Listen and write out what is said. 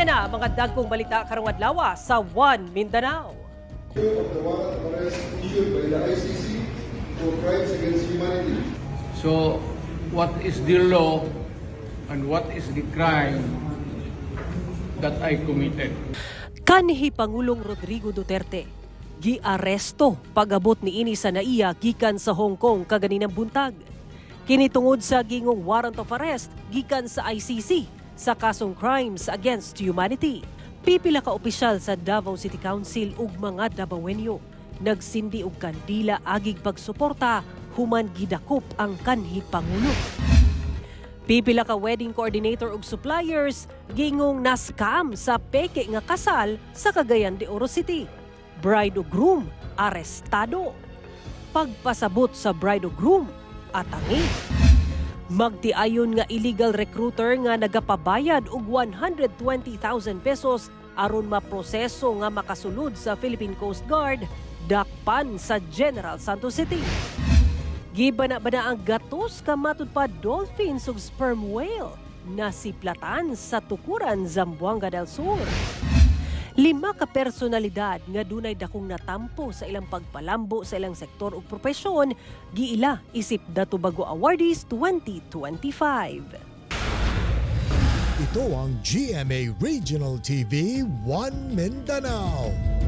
Ania na ang mga dagkong balita karong adlaw sa One Mindanao. Of the warrant of arrest issued by the ICC for crimes against humanity. So, what is the law and what is the crime that I committed? Kanhi Pangulong Rodrigo Duterte giaresto pag-abot niini sa NAIA gikan sa Hong Kong kaganinang buntag. Kini tungod sa gingong warrant of arrest gikan sa ICC sa kasong crimes against humanity. Pipila ka opisyal sa Davao City Council ug mga Dabawenyo nagsindi og kandila agig pagsuporta human gidakop ang kanhi pangulo. Pipila ka wedding coordinator ug suppliers gingong na-scam sa peke nga kasal sa Cagayan de Oro City. Bride ug groom arestado. Pagpasabot sa bride ug groom, atangi. Magtiayon nga illegal recruiter nga nagapabayad og 120,000 pesos aron maproseso nga makasulod sa Philippine Coast Guard, dakpan sa General Santos City. Gibana-bana ang gatos ka matud pa dolphins ug sperm whale na siplatan sa Tukuran, Zamboanga del Sur. Lima ka personalidad nga dunay dakong natampo sa ilang pagpalambo sa ilang sektor ug propesyon giila isip Datu Bago Awardees 2025. Ito ang GMA Regional TV, One Mindanao.